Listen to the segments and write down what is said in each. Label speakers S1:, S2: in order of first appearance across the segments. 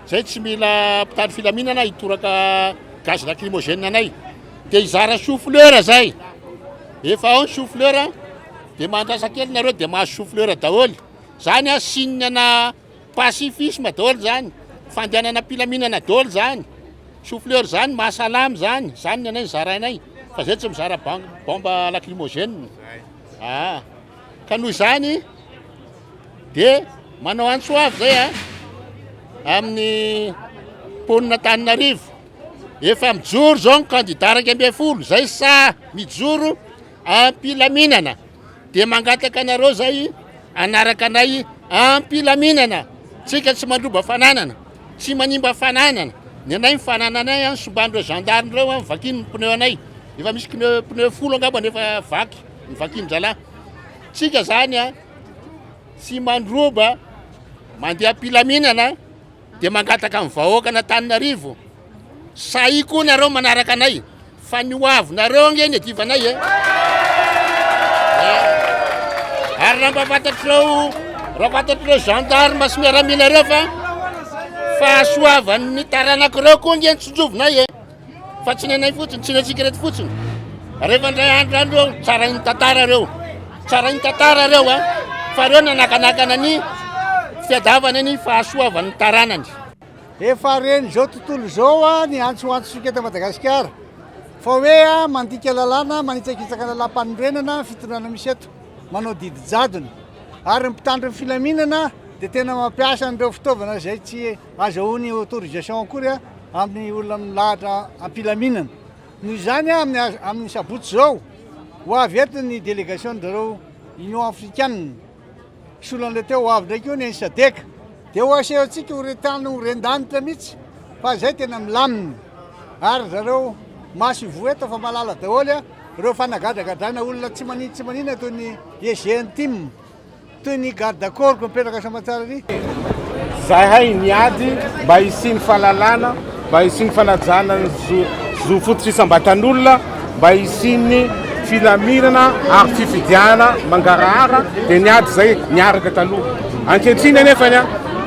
S1: Zay tsy mila mpitandro filaminana hitoraka gaz lacrymogène anay. Dia hizara chou fleur zay. Efa ao ny chou fleur dia mandrasa kely nareo dia mahazo chou fleur daholo. Zany a signe ana pacifisme daholo zany. Fandehanana am-pilaminana daholo zany. Chou fleur zany mahasalama zany. Zany ny anay ny zarainay. Fa zay tsy mizara bombe lacrymogène. Ah. Ka noho izany dia manao antso avo zay a amin'ny mponina Antananarivo. Efa mijoro zao ny kandida 11 zay sahy mijoro am-pilaminana. Dia mangataka anareo zay hanaraka anay am-pilaminana. Tsika tsy mandroba fananana, tsy manimba fananana. Ny anay ny fanananay an, somban'ireo gendarme ireo an, vakiny ny pneu anay. Efa misy pneu pneu 10 angamba nefa vaky, ny vakin-dralahy. Tsika zany an, tsy mandroba, mandeha am-pilaminana. Dia mangataka amin'ny vahoakan'Antananarivo, sahia koa nareo manaraka anay fa ny ho avinareo ange ny adivanay e. Ary raha mba fantatr'ireo raha fantatr'ireo gendarme sy miaramila ireo fa fahasoavan'ny taranak'ireo koa ange ny tsinjovinay e. Fa tsy ny anay fotsiny, tsy ny antsika ireto fotsiny. Rehefa indray andro any ireo, tsarain'ny tantara ireo. Tsarain'ny tantara ireo a. Fa ireo nanakanakana ny fiadavana ny fahasoavan'ny taranany.
S2: Efa ren'izao tontolo izao ny antsoantsontsika eto Madagasikara fa hoe mandika lalàna, manitsakitsaka lalàmpanorenana ny fitondrana misy eto, manao didy jadona ary ny mpitandro ny filaminana dia tena mampiasa an'ireo fitaovana izay tsy azahoany autorisation akory amin'ny olona milahatra am-pilaminana. Noho izany amin'ny amin'ny sabotsy izao, ho avy eto ny délégation-dry Union africaine, solon'ilay teo, ho avy indray koa ny an'ny SADC. Dia ho asehontsika ho ren-tany ho ren-danitra mihitsy fa izay tena milamina. Ary zareo maso ivoho eto fa mahalala daholo ireo fanagadragadrana olona tsy manin tsy manina toy ny EG intime. Toy ny garde corps mipetraka soamatsara ery.
S3: Zahay niady mba hisian'ny fahalalana, mba hisian'ny fanajana ny zo zo fototra isam-batan'olona, mba hisian'ny filaminana ary fifidianana mangarahara dia niady zay niaraka taloha. Ankehitriny anefany a,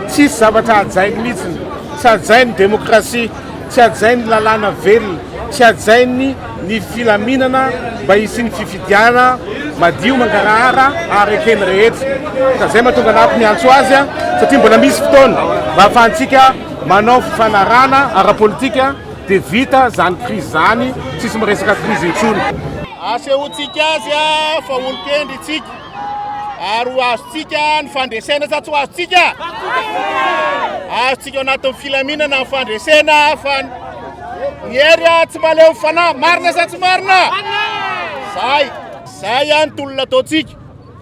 S3: tsisy zavatra hajainy mihitsiny, tsy hajainy ny demokrasia, tsy hajainy ny lalàna velona, tsy hajainy ny filaminana mba hisian'ny fifidianana madio, mangarahara ary eken'ny rehetra. Ka izay mahatonga anah miantso azy satria mbola misy fotoana mba ahafahantsika manao fifanarahana ara-politika dia vita izany crise izany, tsisy miresaka crise intsony.
S1: Asehontsika azy fa olon-kendry isika ary ho azontsika ny fandresena sa tsy ho azontsika? Azontsika ao anatin'ny filaminana ny fandresena fa ny hery tsy mahaleo ny fanahy. Marina sa tsy marina? Zay, zay ny tolona ataontsika.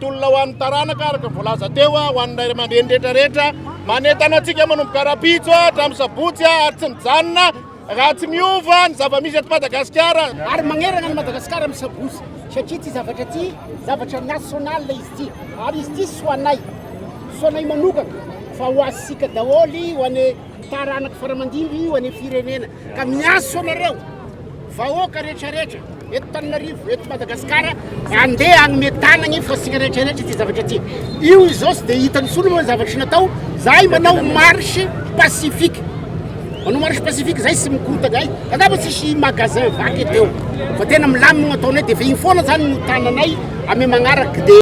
S1: Tolona ho an'ny taranaka araka ny voalaza teo, ho an'ny ray aman-dreny rehetra rehetra. Manentana antsika manomboka rahampitso hatramin'ny sabotsy ary tsy mijanona Raha tsy miova ny zava-misy eto Madagasikara.
S4: Ary magnerana an'i Madagasikara amin'ny sabotsy satria ity zavatra ity zavatra national izy ity ary izy ity soa anay, soa anay manokana fa ho azontsika daholo ho an'ny taranaka faramandimby ho an'ny firenena ka miantso anareo vahoaka rehetrarehetra eto Tananarivo, eto Madagasikara andeha hanome tanagny fa sika rehetrarehetra ity zavatra ity. Io izao tsy dia hitany intsony moa ny zavatra natao, zahay manao marche pacifique. Manao marche pacifique zay sy mikorotaka ay. Angamba tsisy magasin vaky teo. Fa tena milamina no ataonay dia efa iny foana zany no tananay ame magnaraka dia.